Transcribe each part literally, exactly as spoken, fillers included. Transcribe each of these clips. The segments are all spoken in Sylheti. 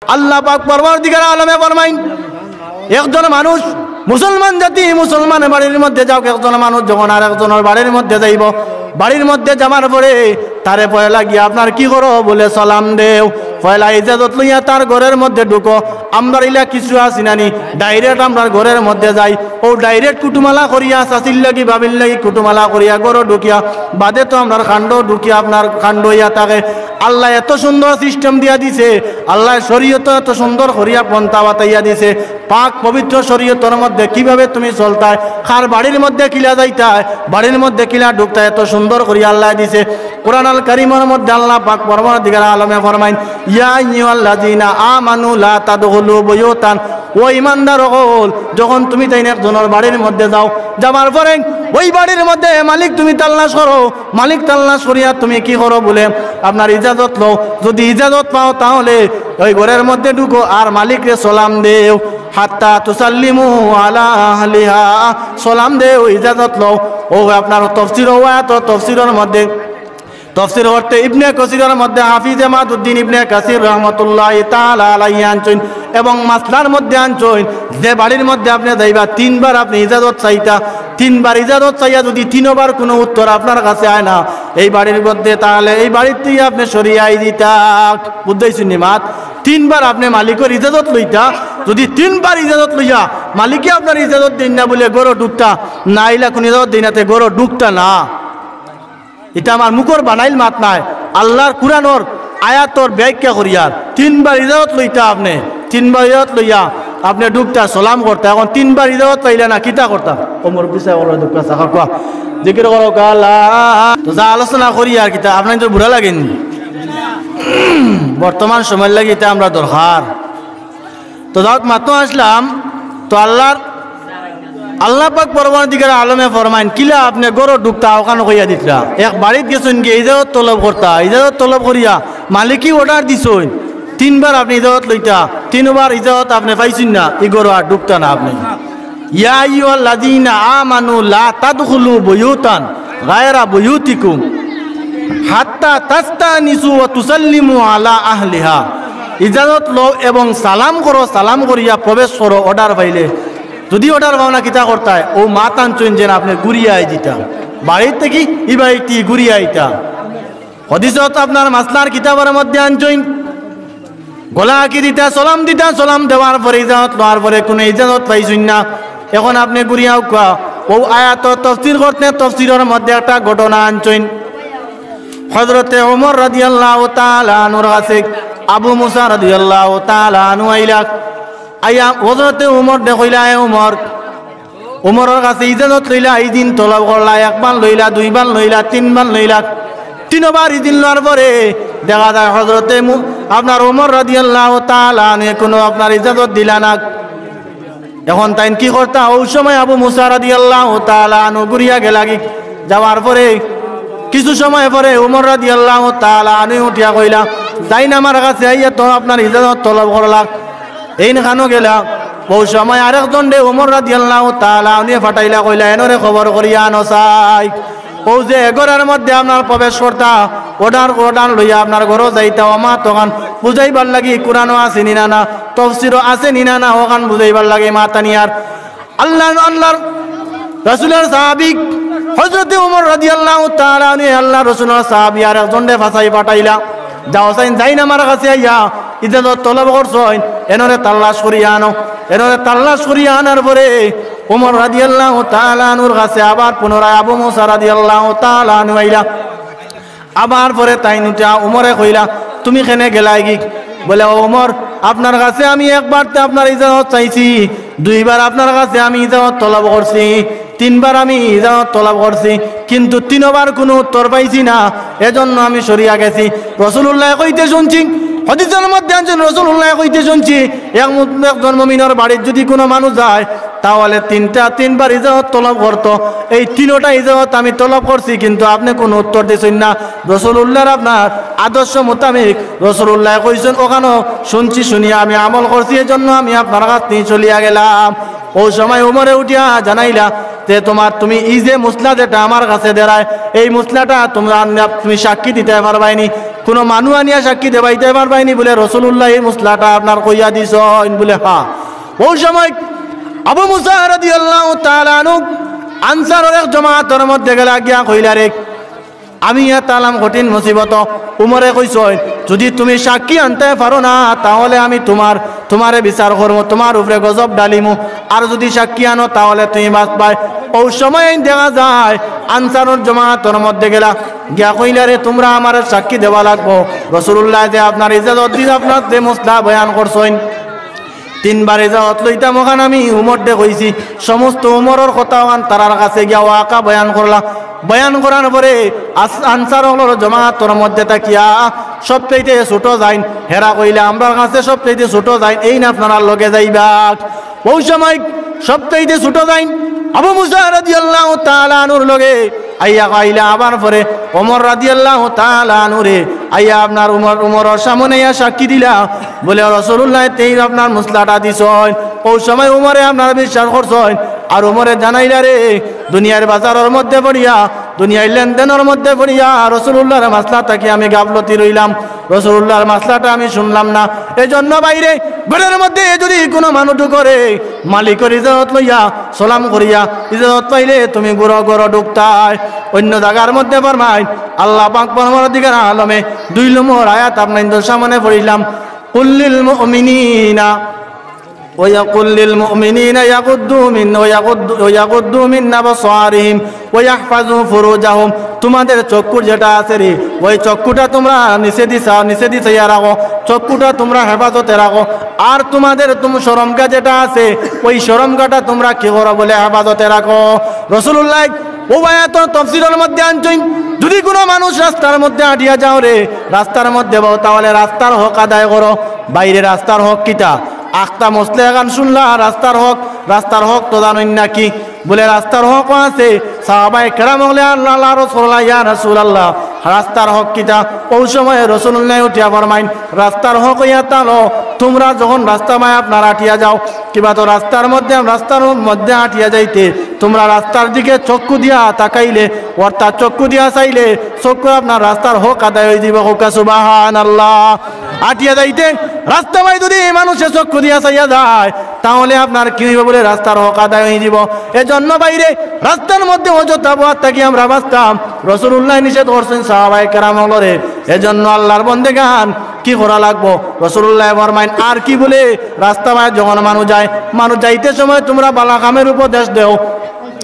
আল্লাহ পাক পরওয়ারদিগার আলমে ফরমাইন, একজন মানুষ, মুসলমান জাতি মুসলমান বাড়ির মধ্যে যাউক, একজন মানুষ যখন আরেকজনর বাড়ির মধ্যে যাইবো, বাড়ির মধ্যে যাওয়ার পরে তারে পয়লা গিয়া আপনার কি করো বুলে সালাম দেও, পয়লা ইজাজত লইয়া তার ঘরর মধ্যে ঢুকো। আমরার ইলা কিছু আছি নানি, direct আমরার ঘরর মধ্যে যাই, অউ direct কুটুমালা করিয়া, চাচির লাগি ভাবির লাগি কুটুমালা করিয়া ঘরো ঢুকিয়া, বাদে তো আমরার কাণ্ড ঢুকিয়া আপনার কাণ্ড অইয়া থাকে। আল্লায় এত সুন্দর system দিয়া দিছে, আল্লায় শরীয়তো এত সুন্দর করিয়া পন্থা বাতাইয়া দিছে। পাক পবিত্র শরীয়তর মধ্যে কিভাবে তুমি চলতায়, কার বাড়ির মধ্যে কিলা যাইতায়, বাড়ির মধ্যে কিলা ঢুকতায়, এত সুন্দর করিয়া আল্লায় দিছে। কোরআন আল কারীমর মধ্যে আল্লাহ পাক পরওয়ারদিগার আলমে ফরমাইন, "ইয়া আইয়ুহাল্লাযীনা আমানু লা তাদখুলু বুয়ুতান।" ও ইমানদার অকল, যখন তুমি তাইন একজনর বাড়ির মধ্যে যাও, যাওয়ার পরে ওই বাড়ির মধ্যে মালিক তুমি তালাশ করো, মালিক তালাশ করিয়া তুমি কি করো বুলে আপনার ইজাজত লও। যদি ইজাজত পাও তাহলে ওই ঘরর মধ্যে ঢুকো আর মালিকরে সালাম দেও। হাত্তা তুসাল্লিমু আলা আহলিহা, সালাম দেও, ইজাজত লও। অউ আপনার তফসির, অউ আয়াতর তফসিরর মধ্যে, তফসির করতে ইবনে কাসিরর মধ্যে হাফিজ ইমাদুদ্দিন ইবনে কাসির রহমতুল্লাহি তাআলা আলাইহি আনছইন এবং মাসলার মধ্যে আনছইন, যে বাড়ির মধ্যে আপনে যাইবা তিনবার আপনে ইজাজত চাইতা, তিনবার ইজাজত চাইয়া যদি তিনবার কুনু উত্তর আপনার কাছে আয় না এই বাড়ির মধ্যে, তাহলে এই বাড়ির থাকি আপনে সরিয়া আই দিতা। বুঝাইছইন নি মাত? তিনবার আপনে মালিকর ইজাজত লইতা, যদি তিনবার ইজাজত লইয়া মালিকে আপনার ইজাজত দেইন না বুলে ঘরো ঢুকতা, না আইলা কুনু ইজাজত দেইন না, তে ঘরো ঢুকতা না। ইটা আমার মুখর বানাইল মাত নায়, আল্লার কুরআনর আয়াতর ব্যাখ্যা করিয়ার। তিনবার ইজাজত লইতা আপনে, তিনবার ইজাজত লইয়া আপনে ঢুকতা, সালাম করতা। এখন তিনবার ইজাজত পাইলা না, কিতা করতা? ও মুরব্বি সাব, ওরা ঢুকতা, সাহা কুয়া, জিকির করো, গালা। তো যা আলোচনা করিয়ার কিতা, আপনার তো বুড়া লাগেনি? বর্তমান সময়র লাগি ইটা আমরা দরকার। তো যাউক, মাত্র আসলাম, তো আল্লার, আল্লাহ পাক পরওয়ারদিগার আলমে ফরমাইন, কিলা আপনে ঘরো ঢুকতা, অখান কইয়া দিতরা। এক বাড়িত গেছইন গিয়া ইজাজত তলব করতা, ইজাজত তলব করিয়া মালিকি order দিছইন, তিনবার আপনে ইজাজত লইতা, তিনবার ইজাজত আপনে পাইছইন না, ই ঘরো আর ঢুকতা না আপনে। ইয়া আইয়ুহাল্লাযীনা আমানু লা তাদখুলু বুয়ুতান গায়রা বুয়ুতিকুম হাত্তা তাস্তানিসু ওয়া তুসাল্লিমু আলা আহলিহা। ইজাজত লও এবং সালাম করো, সালাম করিয়া প্রবেশ করো, order পাইলে। যদি order পাও না, কিতা করতায়? অউ মাত আনছইন যেন আপনে ঘুরিয়া আই দিতা, বাড়িত থাকি ই বাড়িত ঘুরিয়া আইতা। হাদিসত আপনার মাসলার কিতাবর মধ্যে আনছইন, গলা আকি দিতা, সালাম দিতা, সালাম দেওয়ার পরে, ইজাজত লওয়ার পরে কুনু ইজাজত পাইছইন না, এখন আপনে ঘুরিয়া আউক্কা। অউ আয়াতর তফসির করতে তফসিরর মধ্যে একটা ঘটনা আনছইন। হযরতে ওমর রাদিয়াল্লাহু তাআলা আনহুর কাছে আবু মুসা রাদিয়াল্লাহু তাআলা আনহু আইলা। আইয়া হযরতে ওমররে কইলা, "এ ওমর।" ওমরর কাছে ইজাজত লইলা, ইদিন তলব করলা, একবার লইলা, দুইবার লইলা, তিনবার লইলা। তিনবার ইদিন লওয়ার পরে দেখা যায় হযরতে মু-, আপনার ওমর রাদিয়াল্লাহু তাআলা আনহুয়ে কুনু আপনার ইজাজত দিলা না। এখন তাইন কি করতা? অউ সময় আবু মুসা রাদিয়াল্লাহু তাআলা আনহু ঘুরিয়া গেলাগি। যাওয়ার পরে কিছু সময় পরে ওমর রাদিয়াল্লাহু তাআলা আনহু উঠিয়া কইলা, "যাইন আমার কাছে আইয়া তো আপনার ইজাজত তলব করলা।" এইন খানো গেলা। অউ সময় আরেকজনরে ওমর রাদিয়াল্লাহু তাআলা আনহুয়ে পাঠাইলা, কইলা, "এনরে খবর করিয়া আনো চাই।" অউ যে এ ঘরর মধ্যে আপনার প্রবেশ করতা, order, order লইয়া আপনার ঘরো যাইতা, অউ মাত অখান বুঝাইবার লাগি কুরআনো আছে নি না, না তফসিরো আছে নি না, না অখান বুঝাইবার লাগি মাত আনিয়ার। আল্লাহ, আল্লাহর রাসূলর সাহাবী হযরতে ওমর রাদিয়াল্লাহু তাআলা আনহু আল্লাহর রাসূলর সাহাবী আরেকজনরে ফাঁসাই পাঠাইলা, "যাও চাইন, যাইন আমার কাছে আইয়া ইজাজত তলব করছইন, এনরে তালাশ করিয়া আনো।" এনরে তালাশ করিয়া আনার পরে ওমর রাদিয়াল্লাহু তাআলা আনহুর কাছে আবার পুনরায় আবু মুসা রাদিয়াল্লাহু তাআলা আনহু আইলা। আবার পরে তাইন উঠিয়া ওমরে কইলা, "তুমি কেনে গেলায়গি?" বলে, "ও ওমর, আপনার কাছে আমি একবার তে আপনার ইজাজত চাইছি, দুইবার আপনার কাছে আমি ইজাজত তলব করছি, তিনবার আমি ইজাজত তলব করছি, কিন্তু তিনবার কুনু উত্তর পাইছি না, এজন্য আমি সরিয়া গেছি।" রাসূলুল্লায় কইতে শুনছি, হাদিসর মধ্যে আনছইন, রাসূলুল্লায় কইতে শুনছি, এক মু-, একজন মুমিনর বাড়িত যুদি কুনু মানুষ যায়, তাহলে তিনটা, তিনবার ইজাজত তলব করতো। এই তিনোটা ইজাজত আমি তলব করছি, কিন্তু আপনে কুনু উত্তর দিছইন না। রাসূলুল্লাহর আপনার আদর্শ মোতাবেক রাসূলুল্লায় কইছইন, অখানো শুনছি, শুনিয়া আমি আমল করছি, এজন্য আমি আপনার কাছ থাকি চলিয়া গেলাম। অউ সময় ওমরে উঠিয়া জানাইলা, "তে তুমার, তুমি ই যে মুসলা যেটা আমার কাছে দেরায়, এই মুসলাটা তুমার, তুমি সাক্ষী দিতায় পারবায়নি?" কুনু মানুষ আনিয়া সাক্ষী দেবাইতে পারবায়নি?" বুলে, "রাসূলুল্লায় ই মাসলাটা আপনার কইয়া দিছইন?" বুলে, "হ্যাঁ।" অউ সময় আবু মুসা রাদিয়াল্লাহু তাআলা আনহু আনসারর এক জমাতর মধ্যে গেলা গিয়া কইলা, "রে, আমি ইয়া তালাম কঠিন মুসিবত, উমরে কইছইন, যুদি তুমি সাক্ষী আনতে পারো না, তাহলে আমি তুমার, তুমারে বিচার করমু, তুমার উপরে গজব ঢালিমু, আর যুদি সাক্ষী আনো, তাহলে তুমি বাঁচবায়।" অউ সময় দেখা যায় আনসারর জমাতর মধ্যে গেলা গিয়া কইলা, "রে, তুমরা আমারে সাক্ষী দেওয়া লাগবো। রাসূলুল্লায় যে আপনার ইজাজত দিছইন, আপনার যে মাসলা বয়ান করছইন, তিনবার ইজাজত লইতাম, অখান আমি উমররে কইছি, সমস্ত উমরর কথা অখান তারার কাছে গিয়া ওয়াকা বয়ান করলা। বয়ান করার পরে আস-, আনসার অকলর জমাতর মধ্যে থাকিয়া সবচাইতে ছোট যেইন, হেরা কইলা, 'আমরার কাছে সবচাইতে ছোট যেইন, এইন আপনারার লগে যাইবা।'" অউ সময় সবচাইতে ছোট যেইন আবু মুসা রাদিয়াল্লাহু তাআলা আনহুর লগে আইয়া কইলা, আবার পরে ওমর রাদিয়াল্লাহু তাআলা আনহুরে আইয়া আপনার উমর, উমরর সামনে আইয়া সাক্ষী দিলা, বুলে, "রাসূলুল্লায় তেইন আপনার মাসলাটা দিছইন।" অউ সময় উমরে আপনার বিশ্বাস করছইন, আর উমরে জানাইলা, "রে, দুনিয়ার বাজারর মধ্যে পড়িয়া, দুনিয়ার লেনদেনর মধ্যে পড়িয়া রাসূলুল্লাহর মাসলা থাকি আমি গাফলতি রইলাম, রাসূলুল্লাহর মাসলাটা আমি শুনলাম না। এজন্য ভাইরে, ঘরর মধ্যে যুদি কুনু মানুষ ঢুকরে, মালিকর ইজাজত লইয়া, সালাম করিয়া, ইজাজত পাইলে তুমি ঘরো ঘরো ঢুকতায়।" অইন্য জাগার মধ্যে ফরমাইন, আল্লাহ পাক পরওয়ারদিগার আলমে দুই নম্বর আয়াত আপনাইনতর সামনে পড়ছিলাম, "কুল লিল মুমিনিনা, ওয়া কুল লিল মুমিনিনা ইয়াগুদ্দু মিন, ওয়া ইয়াগুদ্দু, ওয়া ইয়াগুদ্দু মিন আবসারিহিম ওয়া ইয়াহফাজু ফুরুজাহুম।" তুমাদের চক্ষুর যেটা আছে রে, অউ চক্ষুটা তুমরা নিচেদি চাও, নিচেদি চাইয়া রাখো, চক্ষুটা তুমরা হেফাজতে রাখো। আর তুমাদের তুম-, শরমগা যেটা আছে, অউ শরমগাটা তুমরা কি করো বুলে হেফাজতে রাখো। রাসূলুল্লায় অউ আয়াতর তফসিরর মধ্যে আনছইন, যুদি কুনু মানুষ রাস্তার মধ্যে আটিয়া যাও রে, রাস্তার মধ্যে বও, তাহলে রাস্তার হক আদায় করো। ভাইরে, রাস্তার হক কিতা? আখতা মাসলা এখান শুনলা, রাস্তার হক, রাস্তার হক তো জানইন নাকি? বুলে, "রাস্তার হকও আছে।" সাহাবায়ে কেরাম অকলে আল্লাহ, আল্লাহ রাসূলুল্লাহ, "ইয়া রাসূলুল্লাহ, রাস্তার হক কিতা?" অউ সময় রাসূলুল্লায় উঠিয়া ফরমাইন, "রাস্তার হক অইয়া তালো, তুমরা যখন রাস্তা বায় আপনারা আটিয়া যাও, কিবা তো রাস্তার মধ্যে, রাস্তার মধ্যে আটিয়া যাইতে, তুমরা রাস্তার দিকে চক্ষু দিয়া তাকাইলে, অর্থাৎ চক্ষু দিয়া চাইলে, চক্ষু আপনার রাস্তার হক আদায় অইযিবো।" কউক্কা সুবহানাল্লাহ। আটিয়া যাইতে রাস্তা বায় যুদি মানুষে চক্ষু দিয়া চাইয়া যায়, তাহলে আপনার কি অইবো বুলে রাস্তার হক আদায় অইযিবো। এজন্য ভাইরে, রাস্তার মধ্যে অযথা বওয়াত থাকি আমরা বাঁচতাম। রাসূলুল্লায় নিষেধ করছইন সাহাবায়ে কেরাম অকলরে। এজন্য আল্লাহর বন্দেগান কি করা লাগবো? রাসূলুল্লায় ফরমাইন, আর কি বুলে রাস্তা বায় যখন মানুষ যায়, মানুষ যাইতে সময় তুমরা ভালা কামর উপদেশ দেও,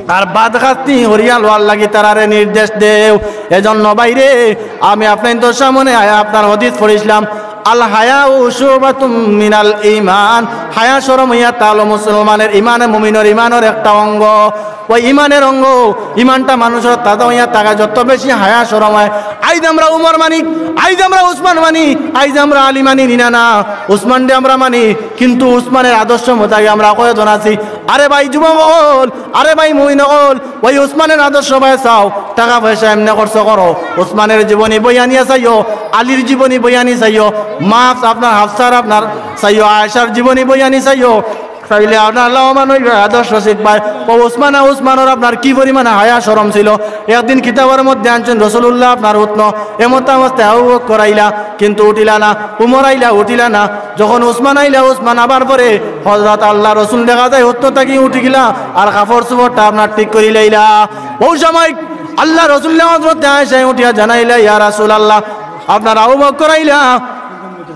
আর বাদ খাস্তি হরিয়া লওয়ার লাগি তারারে নির্দেশ দেও। এজন্য ভাইরে, আমি আপনাইনতর সামনে আয়া আপনার হাদিস পড়ছিলাম, "আল হায়াউ শুবাতুম মিনাল ঈমান।" হায়া শরম অইয়া তালো মুসলমানের, ইমানে মুমিনর ইমানর একটা অঙ্গ। অউ ইমানের অঙ্গ, ইমানটা মানুষর তাজা অইয়া থাকে যত বেশি হায়া শরম অয়। আইজ আমরা উমর মানি, আইজ আমরা উসমান মানি, আইজ আমরা আলী মানি, নি না না, উসমানরে আমরা মানি, কিন্তু উসমানের আদর্শ মোতাবেক আমরা কয়জন আছি? আরে ভাই যুবক অকল, আরে ভাই মুমিন অকল, অউ উসমানের আদর্শ বায় চাও, টেকা পয়সা এমনে খরচ করো, উসমানের জীবনী বই আনিয়া চাইও, আলীর জীবনী বই আনি চাইও, মা আপনার হাফসার আপনার চাইও, আয়েশার জীবনী বই আনি চাইও, চাইলে আপনার লাভবান অইবা, আদর্শ শিখবায়। অউ উসমান, উসমানর আপনার কি পরিমাণ হায়া শরম ছিল। একদিন কিতাবর মধ্যে আনছইন, রাসূলুল্লাহ আপনার উঠনো, এমতাবস্থায় আবু বকর আইলা, কিন্তু উঠিলা না, উমর আইলা, উঠিলা না। যখন উসমান আইলা, উসমান আবার পরে হযরত আল্লাহ রাসূল দেখা যায় উঠনো থাকি উঠি গেলা, আর কাপড় চোপড়টা আপনার ঠিক করি লাইলা। অউ সময় আল্লাহ রাসূল হযরত আয়েশায় উঠিয়া জানাইলা, "ইয়া রাসূলুল্লাহ, আপনার আবু বকর আইলা,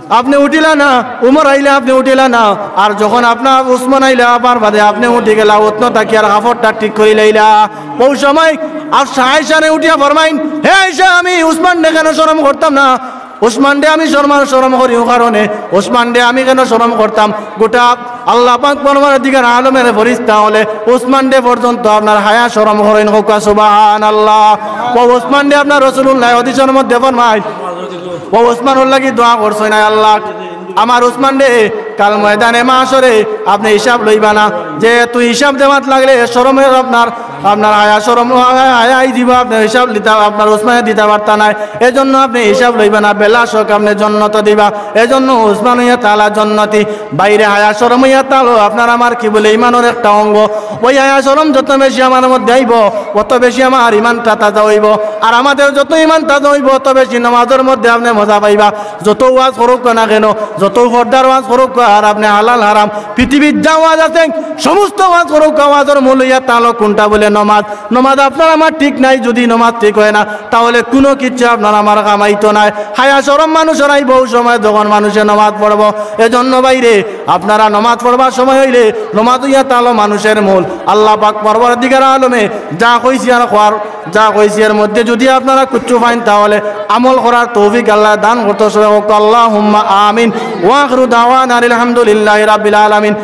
আপনে উঠিলা না, উমর আইলা, আপনে উঠিলা না, আর যখন আপনার উসমান আইলা, আবার বাদে আপনে উঠি গেলা, উঠনো থাকি আর কাপড়টা ঠিক করি লাইলা।" অউ সময় আর আয়েশারে উঠিয়া ফরমাইন, "হে আয়েশা, আমি উসমানরে কেনে শরম করতাম না? উসমানরে আমি শরম, শরম করি অউ কারণে, উসমানরে আমি কেনে শরম করতাম? গোটা আল্লাহ পাক পরওয়ারদিগার আলমের ফিরিস্তা অকলে উসমানরে পর্যন্ত আপনার হায়া শরম করইন।" কউক্কা সুবহানাল্লাহ। অউ উসমানরে আপনার রাসূলুল্লায় হাদিসর মধ্যে ফরমাইন, অউ উসমানর লাগি দোয়া করছইন, "আয় আল্লাহ, আমার উসমানরে কাল ময়দানে মাশরে আপনে হিসাব লইবা না।" যেহেতু হিসাব দেওয়াত লাগলে শরমে আপনার, আপনার হায়া শরম, হায়া আই দিবা, আপনে হিসাব দিতা, আপনার উসমানে দিতা পারতা নায়। এজন্য আপনে হিসাব লইবা না, বেলা শক আপনে জন্নত দিবা। এজন্য উসমান অইয়া তালা জন্নতি। ভাইরে, হায়া শরম অইয়া তালো আপনার আমার কিবুলে ইমানর একটা অঙ্গ। ওই হায়া শরম যত বেশি আমার মধ্যে আইবো, অত বেশি আমার ইমানটা তাজা অইবো। আর আমাদের যত ইমান তাজা অইবো, অত বেশি নমাজর মধ্যে আপনে মজা পাইবা। যত ওয়াজ করুক না কেন, যত পর্দার ওয়াজ করুক আর আপনে হালাল হারাম, পৃথিবীর যা ওয়াজ আছে, সমস্ত ওয়াজ করুক, ওয়াজর মূল অইয়া তালো কোনটা? বলে নমাজ। নমাজ আপনার আমার ঠিক নাই, যদি নমাজ ঠিক হয় না, তাহলে কোনো কিছু আপনার আমার কামাইতো নায়। হায়া শরম মানুষর আইবো সময় যখন মানুষে নমাজ পড়বো। এজন্য ভাইরে, আপনারা নমাজ পড়বার সময় অইলে নমাজ অইয়া তালো মানুষের মূল। আল্লাহ পাক পরওয়ারদিগার আলমে যা কইছি আর কওয়ার, যা কইছি এর মধ্যে যদি আপনারা কিচ্ছু পাইন, তাহলে আমল করার তৌফিক আল্লাহ দান করতো। সবাই কউক্কা আল্লাহুম্মা আমিন। ওয়া আখিরু দাওয়ানা আলহামদুলিল্লাহি রাব্বিল আলামিন।